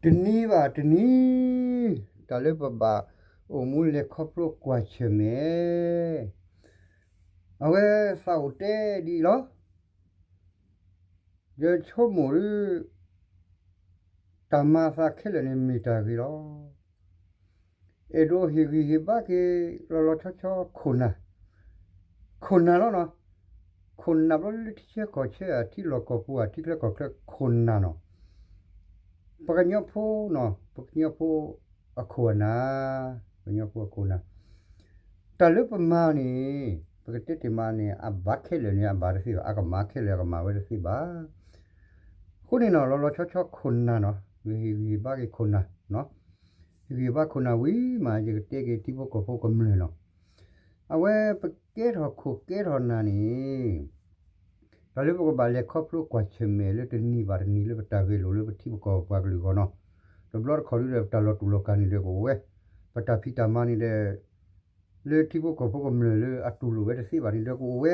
တနံၤဘၣ်တနံၤ တၢ်လၢပဘၣ်အိၣ်မူလဲၤခီဖျိကွၢ်ဆၢၣ်မဲာ် အဝဲသးအိၣ်တဲဒ်အံၤလီၤ. ယဆိကမိၣ်ဒ် တၢ်မၤအသးခဲလၢာ်န့ၣ်မ့ၢ်တၢ်ဂ့ၤလီၤ. အဲၣ်ဒိးဟ့ၣ်ဂံၢ်ဟ့ၣ်ဘါက့ၤ လီၤလီၤဆီဆီခိၣ်နၢ်, ခိၣ်နၢ်လီၤနီၤ. ခိၣ်နၢ်ဘျီလၢထံဆၢကီၢ်ဆၢ အထံလီၢ်ကီၢ်ပူၤ အထံချၢကီၢ်ချၢခိၣ်နၢ်နီၤ. ပှၤကညီဖိနီၤ, ပှၤကညီဖိအခိၣ်အနၢ်, ပှၤကညီဖိအခိၣ်နၢ်, တၢ်လၢပမၤန့ၣ် ပကတဲတ့ၢ်မးန့ၣ် အဘၣ်ခဲလၢာ်န့ၣ် အဘၣ်တသ့ဘၣ်, အကမၣ်ခဲလၢာ်အကမၣ်ဝဲတသ့ဘၣ်. အဃိန့ၣ်နီၤ လီၤလီၤဆီဆီခိၣ်နၢ်နီၤ, ဂံၢ်ဟ့ၣ်ဂံၢ်ဟ့ၣ်ဘါက့ၤခိၣ်နၢ်နီၤ, ဟ့ၣ်ဂံၢ်ဟ့ၣ်ဘါခိၣ်နၢ်ဝံၤမး ယကတဲက့ၤထံဖိကီၢ်ဖိကမျၢၢ်နီၤ. အဝဲပကဲထီၣ်ခိၣ်ကဲထီၣ်နၢ်န့ၣ် တၢ်လၢပကဘၣ်လဲၤခီဖျိကွၢ်ဆၢၣ်မဲာ်လၢတနံၤဘၣ်တနံၤလၢပတၢ်ဂဲၤလိာ်လၢပထံပကီၢ်ပှၤကလုာ်အဂီၢ်နီၤ, တဘျီတခီၣ်ဒုဒီး ပတၢ်လီၤတူာ်လီၤကာ်န့ၣ်ဒီးကအိၣ်ဝဲ, ပတၢ်ဖံးတၢ်မၤန့ၣ်ဒီး လၢထံဖိကီၢ်ဖိကမျၢၢ်လၢအတူၢ်လိာ်ဝဲတသ့ဘၣ်န့ၣ်ဒီးကအိၣ်ဝဲ,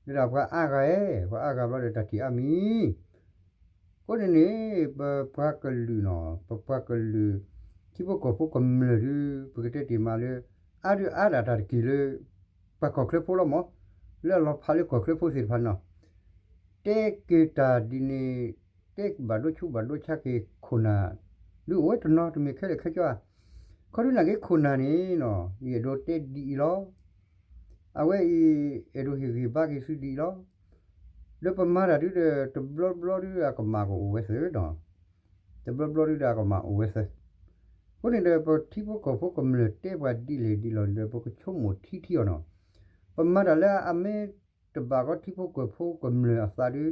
လၢဒၣ်ပှၤအါဂၤအဲၣ် ပှၤအါဂၤဘျီဒီးတၢ်ထံၣ်အါမံၤ အဃိန့ၣ်န့ၣ် ပပှၤကလုာ်နီၤ, ပပှၤကလုာ် ထံဖိကီၢ်ဖိကမျၢၢ်ဒု ပကတဲတ့ၢ်မးလၢ အါဒုအါဒၣ်တၢ်တက့ၢ်လၢ ပှၤကီၢ်ချၢဖိလီၤမး, လၢအလီၤဖးလၢကီၢ်ချၢဖိသ့ၣ်တဖၣ်နီၤ, တဲက့ၤတၢ်ဒ်န့ၣ်, တဲဘၣ်ဒိဆူးဘၣ်ဒိဆါက့ၤခိၣ်နၢ် ဒုအိၣ်ဝဲတနီၤတမ့ၢ်ခဲလၢာ်ခဲဆ့ဧါ. ခီဒုနာ်က့ခိၣ်နၢ်န့ၣ်နီၤ ယအဲၣ်ဒိးတဲဒ်အံၤလီၤ. အဝဲအံၤ အဲၣ်ဒိးဟ့ၣ်ဂံၢ်ဘါက့ၤသုဒ်အံၤလီၤ. ဒီးပမၤတၢ်ဒုဒီး တဘျီဘျီဒုအကမၣ်ကအိၣ်ဝဲသ့နီၤ, တဘျီဘျီဒုဒီးအကမၣ်အိၣ်ဝဲသ့. အဃိန့ၣ်ဒီး ပထံဖိကီၢ်ဖိကမျၢၢ်တဲပှၤဒ်လဲၣ်ဒ်လဲၣ်ဒီး ပကဆိကမိၣ်ထံထံအီၤနီၤ. ပမၤတၢ်လၢအမ့ၢ်တဘၣ်ဃီထံဖိကီၢ်ဖိကမျၢၢ်အသးဒု,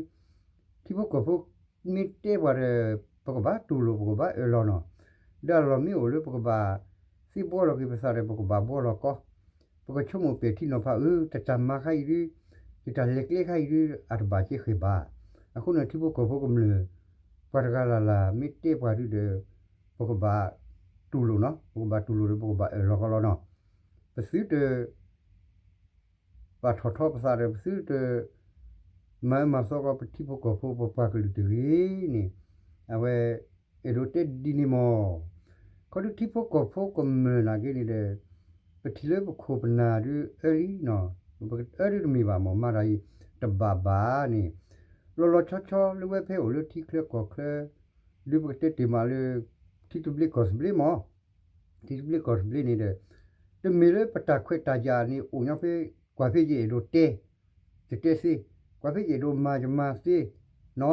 ထံဖိကီၢ်ဖိမ့ၢ်တဲပှၤဒီး ပကဘၣ်တူၢ်လိာ် ပကဘၣ်အၢၣ်လီၤနီၤ. ဒီးအလီၢ်မ့ၢ်အိၣ်လၢပကဘၣ်သ့ဘှီလီၤက့ၤပသးဒီး ပကဘၣ်ဘှီလီၤကီ, ပကဆိကမိၣ်ပဲာ်ထံနီၤဖးအၢ တၢ်တၢ်မၤခါအံၤဒု, ယတၢ်လဲၤကျဲခါအံၤဒု အတဘၣ်ကဲဃဲၤဘၣ်. အဃိန့ၣ် ထံဖိကီၢ်ဖိကမျၢၢ် ပှၤတဂၤလၢ်လၢ်မ့ၢ်တဲပှၤဒုဒီး ပကဘၣ်တူၢ်လိာ်နီၤ, ပကဘၣ်တူၢ်လိာ်ဒီး ပကဘၣ်အၢၣ်လီၤကီလီၤနီၤ. ပသုတ ပာ်ထီၣ်ထီပသးဒီး ပသုတ မၤအၢမၤသီကီးပထံဖိကီၢ်ဖိ ပပှၤကလုာ်တဂ့ၤန့ၣ် အဝဲအဲၣ်ဒိးတဲဒ်န့ၣ်မး. ခီဒုထံဖိကီၢ်ဖိကမျၢၢ်နာ်က့န့ၣ်ဒီး ပထံၣ်လၢပခိၣ်ပနၢ်ဒုအၢလံနီၤ, ပအၢဒုတမ့ၢ်ဘၣ်မး မၤတၢ်အံၤတဘၣ်ဘၣ်န့ၣ် လီၤလီၤဆီဆီလၢဝဲဖဲအိၣ်လၢထံချၢကီၢ်ချၢ ဒုပကတဲတ့ၢ်မးလၢ ထံသဘျ့ကီၢ်သဘျ့မး ထံသဘျ့ကီၢ်သဘျ့န့ၣ်ဒီး တမ့ၢ်လၢပတၢ်ခွဲးတၢ်ယာ်န့ၣ်အိၣ်ညီဖဲ ကွၢ်ဖဲယအဲၣ်ဒိးတဲ ယတဲသ့, ကွၢ်ဖဲယအဲၣ်ဒိးမၤယမၤသ့နီၤ.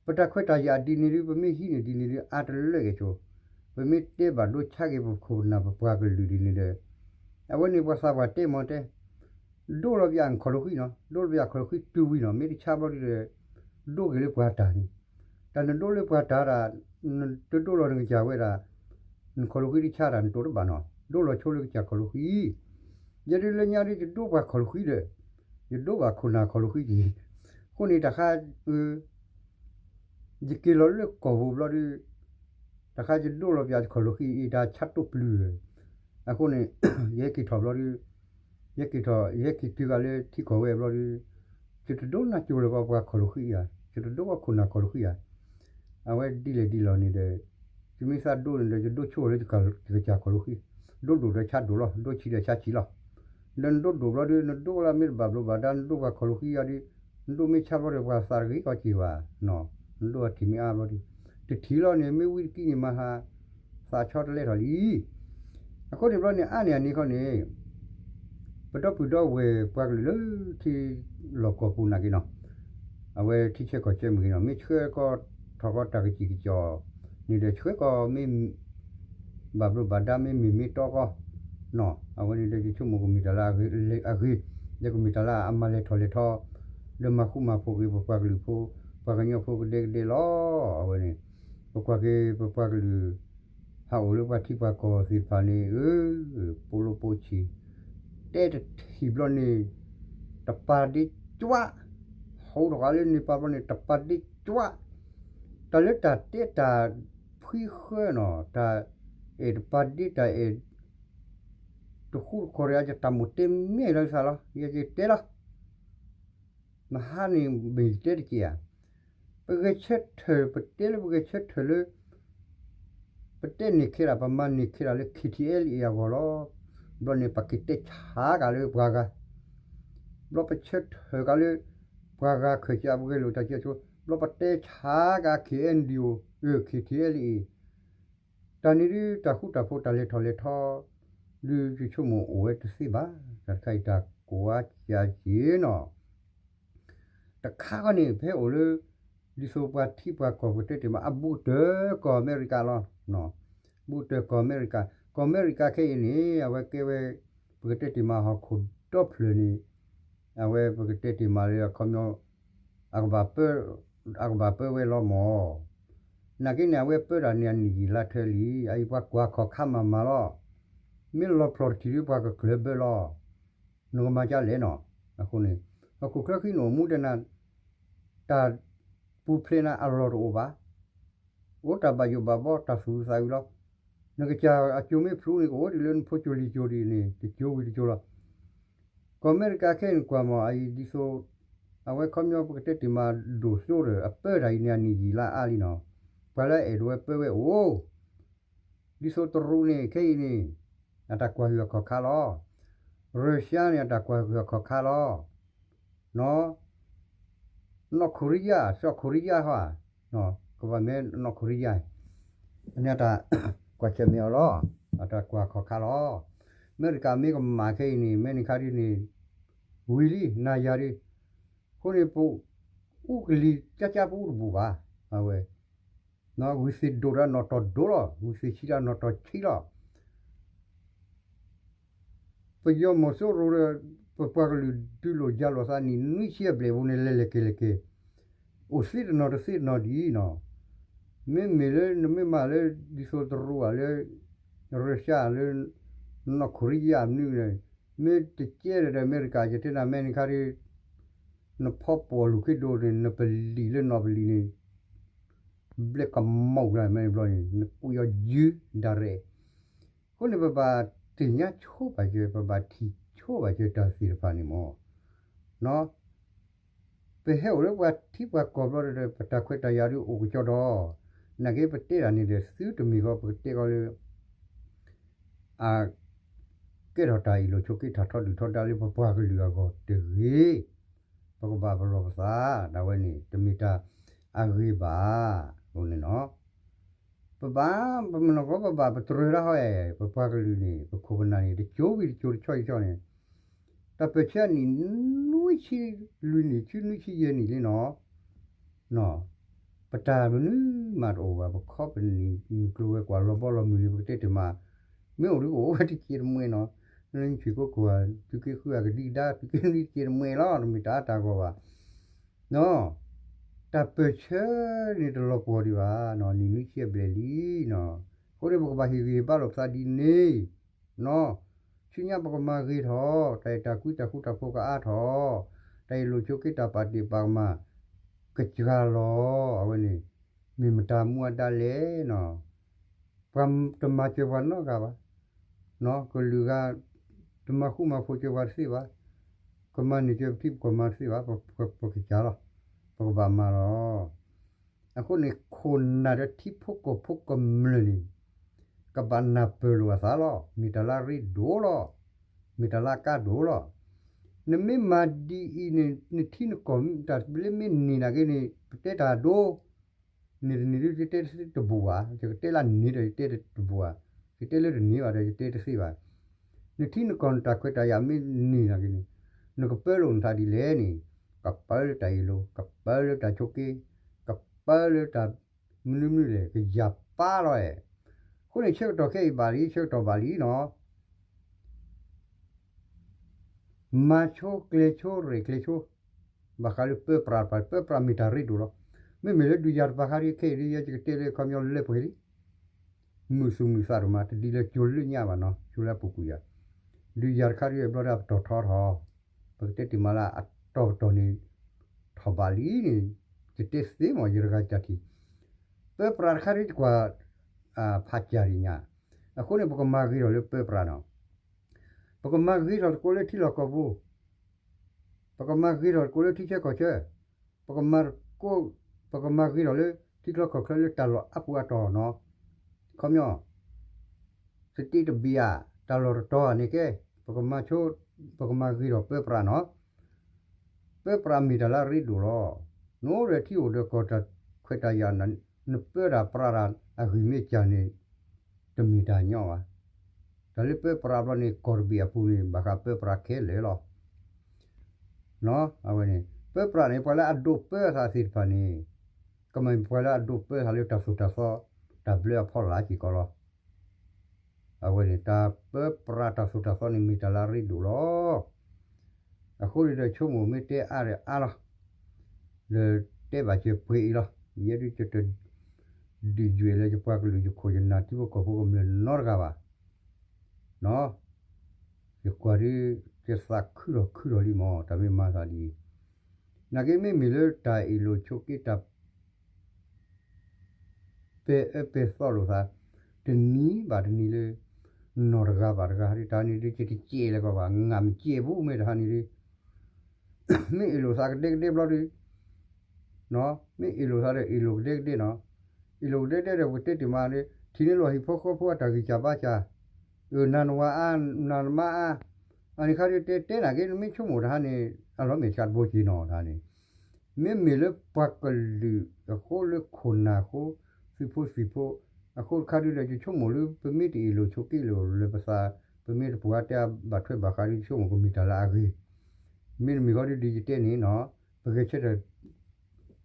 ပတၢ်ခွဲးတၢ်ယာ်ဒ်န့ၣ်ဒု ပမ့ၢ်ဟံးန့ၢ်ဒ်န့ၣ်ဒု အါတလၢက့ၤဆိ, ပမ့ၢ်တဲဘၣ်ဒိဆါက့ၤပခိၣ်ပနၢ်ပပှၤကလုာ်ဒ်န့ၣ်ဒီး အဝဲန့ၣ်ပှၤသးပှၢ်တဲမ့ၢ်တဲ ဒိလီၤပယီၤခီၣ်လိာ်ဃံနီၤ, ဒိလီၤပယီၤခီၣ်လိာ်ဃံတုၤဝံၤနီၤ, မ့ၢ်တဆါဘျီဒုဒီး ဒိက့ၤလၢပှၤတၢ်န့ၣ်, တၢ်နဒိလၢပှၤတၢ်ဒၣ် နတဒိလီၤနကစၢ်ဝဲဒၣ် နခီၣ်လိာ်ဃံတဆါတၢ်နတိၤတဘၣ်နီၤ, ဒိလီၤဆိလၢကစၢ်ခီၣ်လိာ်ဃံ, ယဲဒုလၢညါဒု ယဒိပှၤခီၣ်လိာ်ဃံဒီး ယဒိဘၣ်ခိၣ်နၢ်ခီၣ်လိာ်ဃံက့ၤ, အဃိန့ၣ်တၢ်ခါ ယက့ၤလီၤလၢကီၢ်ပူၤဘျီဒု တၢ်ခါယဒိလီၤပယီၤခီၣ်လိာ်ဃံအံၤ တၢ်ဆါတိၢ်ပျုၢ်, အဃိန့ၣ် ယဟဲက့ၤထီၣ်ဘျီဒု ယဟဲက့ၤထီၣ် ယဟဲက့ၤတုၤဂၤလၢထံကီၢ်ဝဲဘျီဒု ယတဒိနၢ်ကၠိလၢၤဘၣ်ပှၤခီၣ်လိာ်ဃံဧါ, ယတဒိဘၣ်ခိၣ်နၢ်ခီၣ်လိာ်ဃံဧါ, အဝဲဒ်လဲၣ်ဒ်လဲၣ်န့ၣ်ဒီး ယမ့ၢ်သးဒိန့ၣ်ဒီး ယဒိဆိဝဲလၢယကစၢ်ခီၣ်လိာ်ဃံ, ဒိဒိၣ်ဒီးဆါဒိၣ်လီၤ, ဒိဆံးဒီးဆါဆံးလီၤ. ဒီးနဒိဒိၣ်ဘျီဒု နဒိလၢမ့ၢ်တဘၣ်ဘျိးဘၣ်ဒါ နဒိပှၤခီၣ်လိာ်ဃံအံၤဒု နဒိမ့ၢ်ဆါဘျီဒီး ပှၤသးတဂ့ၤကီးက့ၤဘၣ်, နဒိအထံၣ်မ့ၢ်အါဘျီဒု တထံၣ်လီၤန့ၣ် မ့ၢ်ဝံတကံၢ်န့ၣ်မၤဟး သးဆီတလဲထီၣ်လံ. အဃိန့ၣ်ဘျီန့ၣ် အါန့ၢ်အန့ၣ်ခီန့ၣ် ပဒီပုၢ်ဒီဝဲၢ်ပှၤကလုာ်လၢထံလီၢ်ကီၢ်ပူၤနာ်က့နီၤ, အဝဲထံဆၢကီၢ်ဆၢမ့ၢ်ဂ့ၤနီၤ, မ့ၢ်ဆှၢကီးထီၣ်ကီးတၢ်ကစံၣ်ကစီၣ်န့ၣ်ဒီး ဆှၢကီးမ့ၢ် ဘၣ်ဘျိးဘၣ်ဒါမ့ၢ်မ့ၢ်မ့ၢ်တီကီးနီၤ, အဝဲန့ၣ်ဒီးယဆိကမိၣ်ကမ့ၢ်တၢ်လၢအဂ့ၤ, ဒီးကမ့ၢ်တၢ်လၢအမၤလဲၤထီၣ်လဲၤထီ, ဒီးမၤဃူမၤဖိးက့ၤပပှၤကလုာ်ဖိ, ပှၤကညီဖိကဒဲကဒဲလီၤ. အဝဲန့ၣ် ပကွၢ်က့ၤပပှၤကလုာ် ဟးအိၣ်လၢပှၤထံပှၤကီၢ်သ့ၣ်တဖၣ်န့ၣ် အၢ ပိလိပိဆံး တဲတထံၣ်ဘျီန့ၣ် တပာ်ဒ့ကွၢ်, ဟိထီၣ်ဃာ်လၢန့ၣ်ပာ်ဘျီန့ၣ် တပာ်ဒ့ကွၢ်, တၢ်လၢတၢ်တဲတၢ်ဖှံဃၢနီၤ, တၢ်အဲၣ်တပာ်ဒ့ တၢ်အဲၣ် တဃူတခီၣ်ဒီး ယတၢ်မိၣ်တဲမ့ၢ်လီၤသးလီၤ, ယကတဲလီၤ. မဟါန့ၣ်မ့ၢ်ယတဲတက့ၢ်ဧါ. ပဂဲၤဆၢထၢၣ် ပတဲလၢပဂဲၤဆၢထၢၣ်လၢ ပတဲန့ၢ်ခဲဒၣ် ပမၤန့ၢ်ခဲဒၣ်လၢ KTLA အဂီၢ်လီၤ. ဘျီန့ၣ် ပကတဲဆါကၤလၢပှၤဂၤ, ဘျီပဆၢထၢၣ်ကၤလၢ ပှၤဂၤခၢၣ်စးပဂဲၤလိာ်တၢ်ကဲဆိ, ဘျီပတဲဆါကၤ KNDO, KTLA တၢ်န့ၣ်ဒုး တၢ်ဃူတၢ်ဖိး တၢ်လဲၤထီၣ်လဲၤထီ ဒုးယဆိကမိၣ်အိၣ်ဝဲတသ့ဘၣ်. တၢ်တခါအံၤတၢ်ကိးဝဲကၢက့ၤနီၤ. တခါခီန့ၣ် ဖဲအိၣ်လၢ ဒ်သိးပှၤထံပှၤကီၢ်ပကတဲတ့ၢ်မး အဘူးကတၢၢ်ကီၢ်အမဲရကၤလီၤ. ဘူးကတၢၢ်ကီၢ်အမဲရကၤ, ကီၢ်အမဲရကၤခဲအံၤန့ၣ် အဝဲကဲဝဲ ပကတဲတ့ၢ်မးဟီၣ်ခိၣ်ဒီဖျၢၣ်န့ၣ် အဝဲပကတဲတ့ၢ်မးလၢအခီပညီ အကဘၣ်ပၢ, အကဘၣ်ပၢဝဲလီၤမၢ်. နာ်က့န့ၣ် အဝဲပၢတၢ်န့ၣ်အနံၣ်ယံာ်လါထွဲလံ, အအံၤပှၤကွၢ်ခီၣ်ခါမၤမၤလီၤ. မ့ၢ်လီၤဖျိးတထံၣ်ဒုးပှၤကကျၢၤဘၢလီၤ. နကမၤကလဲၣ်နီၤ. အဃိန့ၣ် ဟီၣ်ခိၣ်ချၢဃံနအိၣ်မူတဲနၤ တၢ်ပူၤဖျဲးနၤအလီၢ်တအိၣ်ဘၣ်. အိၣ်တၢ်ဘၣ်ယိၣ်ဘၣ်ဘီ တၢ်သူၣ်ဝံၤသးဝံၤလီၤ. နကစၢ်အစိၤမ့ၢ်ဖျိးန့ၣ် ကအိၣ်ဒံးလၢနဖိစိၤလံၤစိၤဒံးန့ၣ် တစိၤဝံၤတစိၤလီၤ. ကီၢ်အမဲရကၤခဲအံၤနကွၢ်မၢ် အအံၤဒ်သိး အဝဲခီပညီပကတဲတ့ၢ်မး ဒိၣ်စိဒီး အပၢတၢ်အံၤန့ၣ် အနံၣ်ယံာ်လါအါလံနီၤ. ပှၤလၢအအဲၣ်ဒိးဝဲပၢဝဲအိၣ် ဒ်သိးတရူးန့ၣ် ခဲအံၤန့ၣ် အတၢ်ကွၢ်ဟုၣ်အခီၣ်ခါလီၤ. ရၢၡါန့ၣ် အတၢ်ကွၢ်ဟုၣ်အခီၣ်ခါလီၤ. နီၢ်ခိရံယါ, စီၤခိရံယါဟီ, ကဘၣ်မ့ၢ်နီၢ်ခိရံယါ, အန့ၣ်အတၢ်ကွၢ်ဆၢၣ်မဲာ်အီၤလီၤ. အတၢ်ကွၢ်ခီၣ်ခါလီၤ. အမဲရကၤမ့ၢ်ကမၣ်ခဲအံၤန့ၣ် မဲန့ၣ်ခါဒ်န့ၣ် ဝံၤလံနၤယၤဒ်, အဃိန့ၣ် ပအူကလံၤကၠါကၠါပအူတဘူၣ်ဘၣ်. အဝဲ ဝံၤသ့ၣ်ဒိၣ်ဒီးနီၣ်တီၢ်ဒိၣ်လီၤ, ဝံၤသ့ၣ်ဆံးဒီးနီၣ်တီၢ်ဆံးလီၤ. ပယီၤမီၤစိရိၤဒီး ပပှၤကလုာ်ဒုးလိာ်ယၤလိာ်သးနံၣ်နွံဆံအဘျဲၣ်ပူၤန့ၣ် လဲၤလဲၤက့ၤလဲၤက့ၤ, အိၣ်သ့တနီၤတသ့တနီၤဒ်နီၤ. မ့မ့ၢ်လၢနမ့ၢ်မၤလၢ ဒ်သိးတရူးဧါလၢ ရၢၡါလၢ နီၢ်ခိရံယါမနုၤန့ၣ် မ့ၢ်တကဲဒီးအမဲရကၤ ယတဲနၤမဲန့ၣ်ခါဒ် နဖီပိာ်လိာ်ခ့ဒိၣ်န့ၣ် နပလံာ်လၢနီၢ်ပလံာ်န့ၣ် ဘျဲၣ်ကမီၣ်လၢမဲန့ၣ်ဘျီန့ၣ် နကွံာ်အီၤယုၢ်ဒၣ်ရဲၣ်. အဃိန့ၣ် ပဘၣ်သ့ၣ်ညါဆိပာ်စၢၤ ပဘၣ်ထံၣ်ဆိပာ်စၢၤတၢ်သ့ၣ်တဖၣ်န့ၣ်မၢ်. ပဟဲအိၣ်လၢပှၤထံပှၤကီၢ်ဘျီဒီး ပတၢ်ခွဲးတၢ်ယာ်ဒုးအိၣ်ကစီဒီး, နာ်က့ပတဲတၢ်န့ၣ်ဒီး သုတမ့ၢ်ဃီပကတဲကီးလၢ အကဲထီၣ်တၢ်အ့ၣ်လိာ်ဆိးက့တၢ်ထီဒုၣ်ထီဒါလၢပပှၤကလုာ်အဂီၢ်တဂ့ၤ. ပကဘၣ်ပလီၢ်ပသး ဒၣ်ဝဲန့ၣ် တမ့ၢ်တၢ်အဂ့ၤဘၣ်. အဃိန့ၣ်နီၤ ပဘၣ် ပမ့ၢ်နီၢ်ကီၢ် ပဘၣ်ပတြၢၤတၢ်ဟီအဲၣ် ပပှၤကလုာ်န့ၣ် ပခိၣ်ပနၢ်န့ၣ် တကၠိဝံၤတကၠိတဆီယဆီန့ၣ် တၢ်ပၢၢ်ဆၢအနံၣ်နွံဆံလွံၢ်နံၣ် ဆံနွံဆံယဲၢ်နံၣ်လံနီၤ. ပတၢ်မနုၤမးတအိၣ်ဘၣ် ပခီပနံၣ်မုၢ်ကျိၤဝဲၤကွာ်လီၤဘီလီၤမုၢ်လံ ပကတဲတ့ၢ်မး မ့ၢ်အိၣ်ဒ်ကအိၣ်ဝဲတက့ၢ်တမှဲၤနီၤ. လၢနဆံးကိကိၢ်ဧါ သုးက့ဃုဧါ ကဒံကဒါ သုးက့နွံတက့ၢ်တမှဲၤလီၤ တမ့ၢ်တၢ်အါတၢ်ဂီၢ်ဘၣ်. နီၤ တၢ်ပၢၢ်ဆၢန့ၣ်တလီၤပှီၢ်ဒံးဘၣ်နီၤ နံၣ်နွံဆံအဘျဲၣ်လံနီၤ. အဃိန့ၣ် ပကဘၣ်ဟ့ၣ်ဂံၢ်ဟ့ၣ်ဘါလိာ်ပသးဒ်န့ၣ်နီၤ. ဆူညါပကမၤဂ့ၤထီၣ် တၢ်အဲၣ်တၢ်ကွံတၢ်ဃူတၢ်ဖိးကအါထီၣ် တၢ်အ့ၣ်လိာ်ဆိးက့တၢ်ပာ်တ့ၢ်ပာ်ကမၣ် ကစှၤလီၤ အဝဲန့ၣ် မ့ၢ်မတၤမူအဒါလဲၣ်နီၤ. ပှၤတမၤစၢၤပှၤနီတဂၤဘၣ်. ကလုာ်ဂၤ တမၤဃူမၤဖိးစၢၤပှၤတသ့ဘၣ်. ကမၤန့ၢ်စၢၤပထံပကီၢ်မၤတသ့ဘၣ်. ပကစှၤလီၤ ပကဘၣ်မၤလီၤ. အဃိန့ၣ် ခိၣ်နၢ်ဒီးထံဖိကီၢ်ဖိကမျၢၢ်န့ၣ် ကဘၣ်နၢ်ပၢၢ်လိာ်အသးလီၤ. မ့ၢ်တၢ်လၢအရ့ဒိၣ်လီၤ. မ့ၢ်တၢ်လၢအကါဒိၣ်လီၤ. နမ့ၢ်မၤဒ်အံၤန့ၣ် နထံနကီၢ်တၢ်လၢမ့ၢ်န့ၢ်နာ်က့န့ၣ် ပတဲတၢ်ဒိ န့ၢ်တန့ၢ်ဒုး ယတဲတဘိးဘၣ်, ယကတဲလၢန့ၢ်ဒီးယတဲတဘိးဘၣ်, ယတဲလၢတန့ၢ်ဘၣ်ဒီးယတဲတသ့ဘၣ်. နထံနကီၢ်နတၢ်ခွဲးတၢ်ယာ်မ့ၢ်န့ၢ်နာ်က့န့ၣ် နကပၢလိာ်နသးဒ်လဲၣ်န့ၣ်, ကပၢလၢတၢ်အ့ၣ်လိာ်, ကပၢလၢတၢ်ဆိးက့, ကပၢလၢတၢ်မနုၤမနုၤလဲၣ် ကယၢ်ပၢလီၤအဲၣ်. အဃိန့ၣ် ဆၢကတီၢ်ခဲအံၤဘၣ်လံ, ဆၢကတီၢ်ဘၣ်လံနီၤ. မၤဆိကျဲၤဆိရဲၣ်ကျဲၤဆိ, ဘၣ်ဃးလၢပၢပြးတပၤ, ပၢပြးမ့ၢ်တၢ်ရ့ဒိၣ်လီၤ. မ့မ့ၢ်လၢဒုးယၤတပၤခါဒ်ခဲအံၤဒ်ယဲယကတဲလၢခီပညီလၢပှဲၤလံ, မုာ်သူၣ်မုာ်သးတမး တဒ်လၢကၠိလၢညါဘၣ်နီၤ, ကၠိလၢအပူၤကွံာ်ယၤ, ဒုးယၤတခါဒ်အဘျီဒၣ်ပတီၢ်ထီထီၣ်, ပကတဲတ့ၢ်မးလၢအတီၢ်ပတီၢ်န့ၣ် ထီၣ်ဘးလံန့ၣ်, ယတဲသ့မး ယတဂၤတၢ်ထံၣ်, ပၢပြးတခါဒ်တကွၢ် ဖးကၢ်ဒံးညါ, အဃိန့ၣ် ပကမၤဂ့ၤထီၣ်လၢပၢပြးနီၤ. ပကမၤဂ့ၤထီၣ်သကိးလၢထံလီၢ်ကီၢ်ပူၤ, ပကမၤဂ့ၤထီၣ်သကိးလၢထံဆၢကီၢ်ဆၢ, ပကမၤသကိး, ပကမၤဂ့ၤထီၣ်လၢထံချီကီၢ်ချၢလၢတၢ်လီၢ်အါပူၤအါတီၢ်နီၤ. ခီပညီ စတ့တဘံၣ်ဧါ, တၢ်လီၢ်တတီၤဧါန့ၣ်ကဲ, ပကမၤဆိ, ပကမၤဂ့ၤထီၣ်ပၢပြးနီၤ. ပၢပြးမ့ၢ်တၢ်လၢအရ့ဒိၣ်လီၤ. နအိၣ်ဒီးထံအိၣ်ဒီးကီၢ်တၢ်ခွဲးတၢ်ယာ်, နပၢတၢ်ပြးတၢ်အဂံၢ်မ့ၢ်စၢ်န့ၣ် တမ့ၢ်တၢ်ညီဘၣ်. တၢ်လၢပၢပြးဘျီန့ၣ် ကီၢ်တဘ့ၣ်အပူၤန့ၣ် ဘၣ်ဃးပၢပြးခဲလၢာ်လီၤ. အဝဲန့ၣ် ပၢပြးန့ၣ် ပှၤလၢအဒိးပၢအသးသ့ၣ်တဖၣ်န့ၣ် ကမၤပှၤလၢအဒိးပၢသးလၢတၢ်သိၣ်တၢ်သီ တၢ်ဘျၢအဖီလာ်စ့ၢ်ကီးလီၤ. အဝဲန့ၣ် တၢ်ပၢပြးတၢ်သိၣ်တၢ်သီန့ၣ်မ့ၢ်တၢ်လၢအရ့ဒိၣ်လီၤ. အဃိန့ၣ်ဒီးဆိကမိၣ်မ့ၢ်တဲအါဒီးအါလီၤ. ဒီးတဲဘၣ်စၢၤပှဲၤအံၤလီၤ. ယဲဒုးယတ ဒုးယွဲၣ်လၢယပှၤကလုာ်ယခိၣ်ယနၢ်ထံဖိကီၢ်ဖိကမျၢၢ်နီတဂၤဘၣ်. ယကွၢ်ဒုး ယသးခုထီၣ်ခုထီၣ်လံမး တၢ်မ့ၢ်မၤသးဒ်အံၤ. နာ်က့မ့မ့ၢ်လၢတၢ်အ့ၣ်လိာ်ဆိးက့တၢ် ပဲာ်အၢပဲာ်သီလိာ်သး တနံၤဘၣ်တနံၤလၢ နီၢ်တဂၤဘၣ်တဂၤဟးဒုး တၢ်ဟးန့ၣ်ဒုး ယတစဲးလၢၤကီးဘၣ် ငါမ့ၢ်စဲးဘူးမ့ၢ်တၢ်ဟးန့ၣ်ဒုး မ့ၢ်အ့ၣ်လိာ်သးကဒဲကဒဲဘျီဒုး မ့ၢ်အ့ၣ်လိာ်သးဒီးအ့ၣ်လိာ်ကဒဲကဒဲနီၤ, အ့ၣ်လိာ်ကဒဲကဒဲဒီးပကတဲတ့ၢ်မးဒီး ထံၣ်န့ၢ်လီၤဟံၣ်ဖိဃီဖိအတၢ်ဂံၢ်စၢ်ဘါစၢ်, အၢ နၤနဝၤအါ နၤနမါအါ, အန့ၣ်ခါဒုးတဲတဲနာ်က့ နမ့ၢ်ဆိကမိၣ်တၢ်ဟးန့ၣ် အလီၢ်မ့ၢ်ဆါတဘိက့ၤနီၤတၢ်န့ၣ် မ့မ့ၢ်လၢပှၤကလုာ်အဃိလၢခိၣ်နၢ်အဃိ သုးဖိသံၣ်ဖိ အဃိတခါဒုးဒီး ယဆိကမိၣ်လၢပမ့ၢ်တအ့ၣ်လိာ်ဆိးက့လိာ်လၢပသး ပမ့ၢ်တပှၤတဲအဘၣ်ထွဲဘၣ်ဃးဒုး ယဆိကမိၣ်ကမ့ၢ်တၢ်လၢအဂ့ၤ, မ့တမ့ၢ်ဃီဒုးဒ်ယတဲန့ၣ်နီၤ ပဂဲၤဆၢထၢၣ်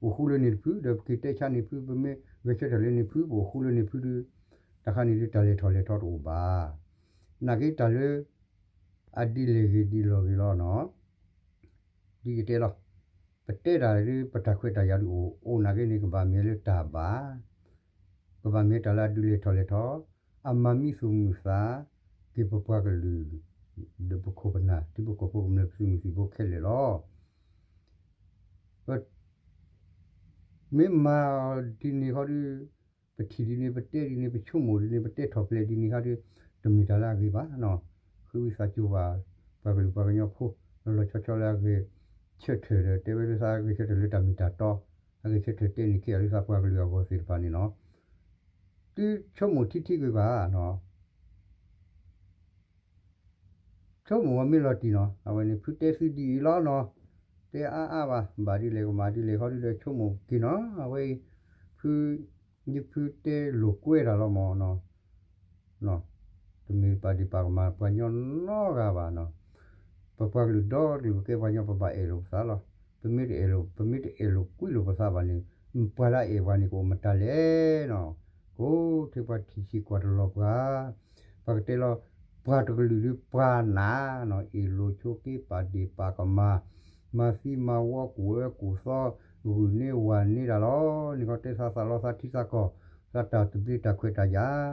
အိၣ်ဃူလၢန့ၣ်တဖု ဒီးပက့ၤတဲဆါန့ၣ်ဖု ပမ့ၢ်ဂဲၤဆၢထၢၣ်လၢန့ၣ်ဖု ပအိၣ်ဃူလၢန့ၣ်ဖုဒုး တၢ်ခါန့ၣ်ဒုး တၢ်လဲၤထီၣ်လဲၤထီတအိၣ်ဘၣ်. နာ်က့တၢ်လၢ အဒ်လဲၣ်ဂ့ၤဒ်လီၢ်ဂ့ၤလီၤနီၤ ဒ်ယတဲလီၤ. ပတဲတၢ်ဒုး ပတၢ်ခွဲးတၢ်ယာ်ဒုးအိၣ် အိၣ်နာ်က့န့ၣ် ကဘၣ်မ့ၢ်လၢတၢ်ဘၣ်, ကဘၣ်မ့ၢ်တၢ်လၢအဒုးလဲၤထီၣ်လဲၤထီ, အမၤမံသူၣ်မုာ်သး က့ၤပပှၤကလုာ် ဒီးပခိၣ်ပနၢ် ထံဖိကီၢ်ဖိကမျၢၢ်ပသုးမုၢ်သံၣ်ဘိခဲလၢာ်လီၤ. မ့ၢ်မၤအီၤဒ်န့ၣ်ခီဒုး ပထံၣ်ဒ်န့ၣ် ပတဲဒ်န့ၣ် ပဆိကမိၣ်ဒ်န့ၣ် ပတဲထီၣ်ဖျဲးဒ်န့ၣ်ခီဒုး တမ့ၢ်တၢ်လၢအဂ့ၤဘၣ်နီၤ. ဃ့ဝံသးစူၤဘၣ် ပှၤကလုာ်ပှၤကညီဖိ လီၤလီၤဆီဆီလၢအဂဲၤဆၢထၢၣ်ဒီး တဲဝဲလၢသးဂဲၤဆၢထၢၣ်လၢတၢ်မ့ၢ်တၢ်တီ, အဂဲၤဆၢထၢၣ်တဲန့ၣ်ခဲအံၤလၢသးပှၤကလုာ်အဂီၢ်သ့ၣ်တဖၣ်န့ၣ်နီၤ သုဆိကမိၣ်ထံထံကွံာ်ကွံာ်နီၤ ဆိကမိၣ်ဝဲမ့ၢ်လီၤတံၢ်နီၤ အဝဲန့ၣ် ဖုတဲသုဒ်အံၤလီၤနီၤ, တဲအါအါဘၣ် ဘၣ်ဒ်လဲၣ်ကမၤဒ်လဲၣ်ခီဒုးဒီးဆိကမိၣ်က့ၤနီၤ အဝဲအံၤ ဖု ယဖုတဲလိာ်ကွဲတၢ်လီၤမးနီၤ တမ့ၢ်ပာ်ဒံးပာ်ကမၣ်ပှၤကညီနီတဂၤဘၣ်နီၤ, ပပှၤကလုာ်ဒီကလုာ်ပကဲပှၤကညီပဘၣ်အဲၣ်လိာ်ပသးလီၤ. ပမ့ၢ်တအဲၣ်လိာ် ပမ့ၢ်တအဲၣ်လိာ်ကွံလိာ်ပသးဘၣ်န့ၣ် ပှၤလၢအအဲၣ်ပှၤန့ၣ်ကအိၣ်မတၤလဲၣ်နီၤ, ကိးထံပှၤထံၣ်ဆံးကွၢ်တလီၤပှၤ ပှၤကတဲလီၤ ပှၤတကလုာ်ဒုးပှၤနးနီၤ အ့ၣ်လိာ်ဆိးက့ပာ်ဒံးပာ်ကမၣ် မၤသံမၤဝီကူၣ်အၢကူၣ်သီ ဂုာ်န့ၢ်ဝၤန့ၢ်တၢ်လီၤ. န့ၣ်ခီတဲသးသးလီသးထံသးကီၢ် သးတၢ်သဘျ့တၢ်ခွဲးတၢ်ယာ်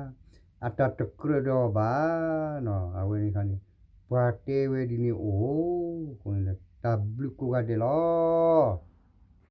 အတၢ်တကြၢးဒီးအီၤဘၣ်နီၤ အဝဲန့ၣ်ခါန့ၣ် ပှၤတဲဝဲဒ်န့ၣ်အိၣ် အဃိန့ၣ် တၢ်ဘျုးကိးဂၤဒဲးလီၤ.